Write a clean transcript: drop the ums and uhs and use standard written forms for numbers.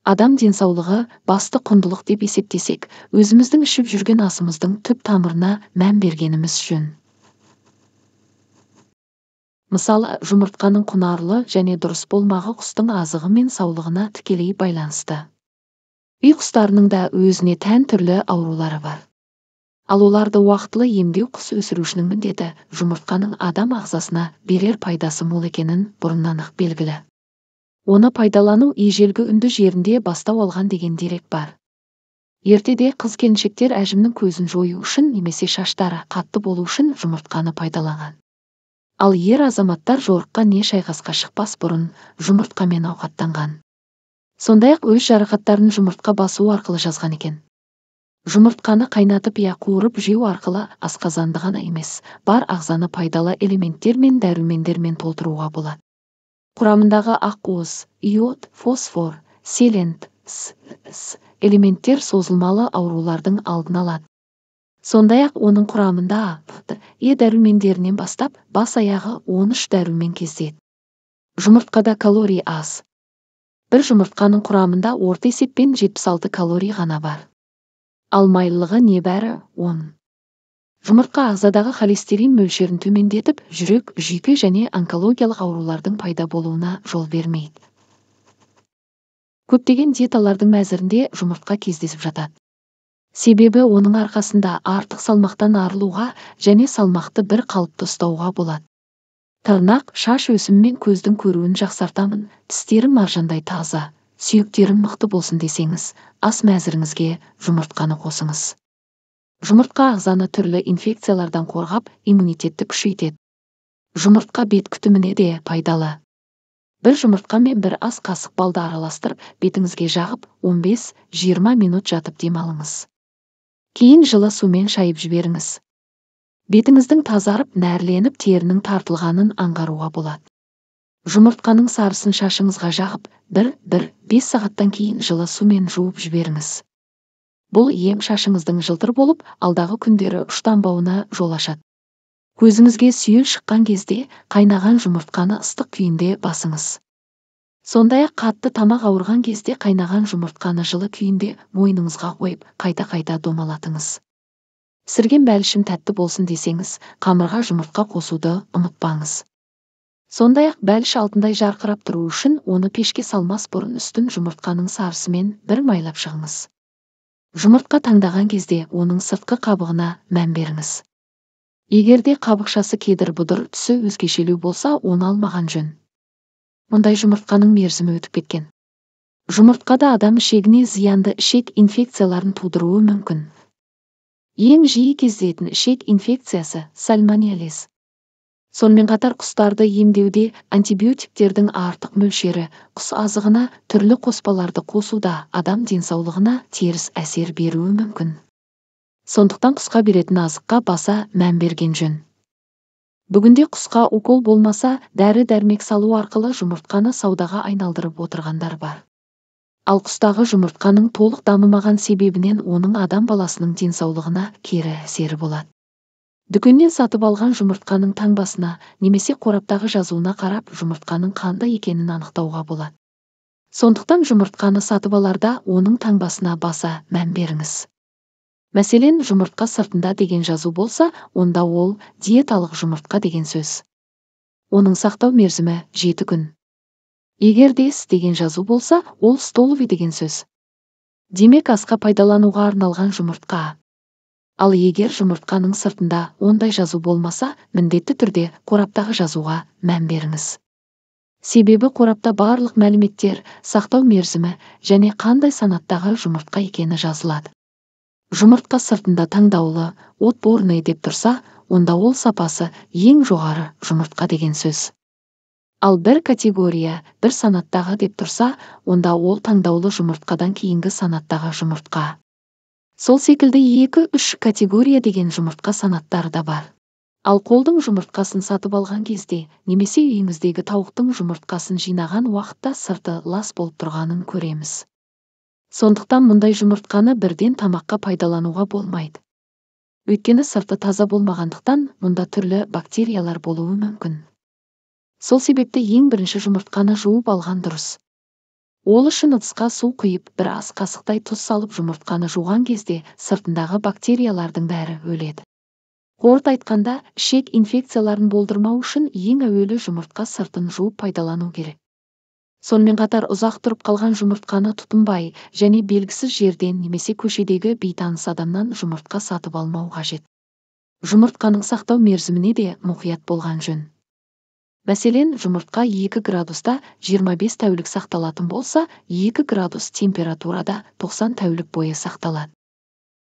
Адам денсаулығы басты құндылық деп есептесек, өзіміздің ішіп жүрген асымыздың түп тамырына мән бергеніміз жөн. Мысалы, жұмыртқаның құнарлы және дұрыс болмағы құстың азығы мен саулығына тікелей байланысты. Үй құстарының да өзіне тән түрлі аурулары бар. Ал оларды уақытылы емдеу құс өсірушінің міндеті. Жұмыртқаның адам ағзасына берер пайдасы мол екенін бұрыннан-ақ белгілі. Оны пайдалану ежелгі үнді жерінде бастау алған деген дерек бар. Ертеде қыз-келіншектер әжімнің көзін жою үшін немесе шаштары қатты болу үшін жұмыртқаны пайдаланған. Ал ер азаматтар жорыққа не шайқасқа шықпас бұрын жұмыртқамен ауқаттанған. Сондай-ақ өз жарақаттарын жұмыртқа басу арқылы жазған екен. Жұмыртқаны қайнатып я қуырып жеу арқылы асқазанды ғана емес, бар ағзаны пайдалы элементтер мен дәрумендермен толтыруға болады. Құрамындағы ақуыз, йод, фосфор, селен, С, С элементтер созылмалы аурулардың алдын алады. Сондай-ақ оның құрамында А, Д, Е дәрумендерінен бастап бас аяғы 13 дәрумен кездеседі. Жұмыртқада калорий аз. Бір жұмыртқаның құрамында орта есеппен 76 калорий ғана бар. Ал майлылығы небәрі 10. Жұмыртқа ағзадағы холестерин мөлшерін төмендетіп, жүрек, жүйке және онкологиялық аурулардың пайда болуына жол бермейді. Көптеген диеталардың мәзірінде жұмыртқа кездесіп жатады. Себебі оның арқасында артық салмақтан арылуға және салмақты бір қалыпты ұстауға болады. Тырнақ, шаш өсімі мен көздің көруін жақсартамын, тістерім маржандай таза, сүйектерім мықты болсын десеңіз, ас мәзіріңізге жұмыртқаны қосыңыз. Жұмыртқа ағзаны түрлі инфекциялардан қорғап, иммунитетті күшейтеді. Жұмыртқа бет күтіміне де пайдалы. Бір жұмыртқа мен бір ас қасық балды араластырып, бетіңізге жағып, 15-20 минут жатып демалыңыз. Кейін жылы сумен шайып жіберіңіз. Бетіңіздің тазарып, нәрленіп, терінің тартылғанын аңғаруға болады. Жұмыртқаның сарысын шашыңызға жағып, 1-1-5 сағаттан кейін жылы сумен жуып жіберіңіз. Бұл ем шашыңыздың жылтыр болып, алдағы күндері ұштанбауына жол ашады. Көзіңізге сүйел шыққан кезде қайнаған жұмыртқаны ыстық күйінде басыңыз. Сондай-ақ қатты тамақ ауырған кезде қайнаған жұмыртқаны жылы күйінде мойныңызға қойып, қайта-қайта домалатыңыз. Пісірген бәлішім тәтті болсын десеңіз, қамырға жұмыртқа қосуды ұмытпаңыз. Сондай-ақ бәліш алтындай жарқырап тұру үшін оны пешке салмас бұрын үстін жұмыртқаның сарысымен бір майлап шығыңыз. Жұмыртқа таңдаған кезде оның сыртқы қабығына мән беріңіз. Егер де қабықшасы кедір-бұдыр, түсі өзгешелеу болса, оны алмаған жөн. Мұндай жұмыртқаның мерзімі өтіп кеткен. Жұмыртқа да адам ішегіне зиянды ішек инфекцияларын тудыруы мүмкін. Ең жиі кездесетін ішек инфекциясы сальмонеллез. Сонымен қатар құстарды емдеуде антибиотиктердің артық мөлшері, құс азығына түрлі қоспаларды қосуда адам денсаулығына теріс әсер беруі мүмкін. Сондықтан құсқа беретін азыққа баса мән берген жөн. Бүгінде құсқа укол болмаса, дәрі-дәрмек салу арқылы жұмыртқаны саудаға айналдырып отырғандар бар. Ал құстағы жұмыртқаның толық дамымаған себебінен оның адам баласының денсаулығына кері әсері болады. Дүкеннен сатып алған жұмыртқаның таңбасына немесе қораптағы жазуына қарап жұмыртқаның қандай екенін анықтауға болады. Сондықтан жұмыртқаны сатып аларда оның таңбасына баса мән беріңіз. Мәселен, жұмыртқа сыртында деген жазу болса, онда ол диеталық жұмыртқа деген сөз. Оның сақтау мерзімі 7 күн. Егер де С деген жазу болса, ол столовый деген сөз. Демек, асқа пайдалануға арналған жұмыртқа. Ал егер жұмыртқаның сыртында ондай жазу болмаса, міндетті түрде қораптағы жазуға мән беріңіз. Себебі қорапта барлық мәліметтер, сақтау мерзімі және қандай санаттағы жұмыртқа екені жазылады. Жұмыртқа сыртында таңдаулы, отборный деп тұрса, онда ол сапасы ең жоғары жұмыртқа деген сөз. Ал бір категория, бір санаттағы деп тұрса, онда ол таңдаулы жұмыртқадан кейінгі санаттағы жұмыртқа. Сол секілді 2-3 категория деген жұмыртқа санаттары да бар. Ал қолдың жұмыртқасын сатып алған кезде, немесе үйіңіздегі тауықтың жұмыртқасын жинаған уақытта сырты лас болып тұрғанын көреміз. Сондықтан мұндай жұмыртқаны бірден тамаққа пайдалануға болмайды. Өйткені сырты таза болмағандықтан мұнда түрлі бактериялар болуы мүмкін. Сол себепті ең бірінші жұмыртқаны жуып алған дұрыс. Ол үшін ыдысқа су құйып, бір ас қасықтай тұз салып жұмыртқаны жуған кезде сыртындағы бактериялардың бәрі өледі. Қорыта айтқанда, ішек инфекцияларын болдырмау үшін ең әуелі жұмыртқа сыртын жуып пайдалану керек. Сонымен қатар ұзақ тұрып қалған жұмыртқаны тұтынбай және белгісіз жерден немесе көшедегі бейтаныс адамнан жұмыртқа сатып алмау қажет. Жұмыртқаның сақтау мерзіміне де мұқият болған жөн. Мәселен, жұмыртқа 2 градуста 25 тәулік сақталатын болса, 2 градус температурада 90 тәулік бойы сақталады.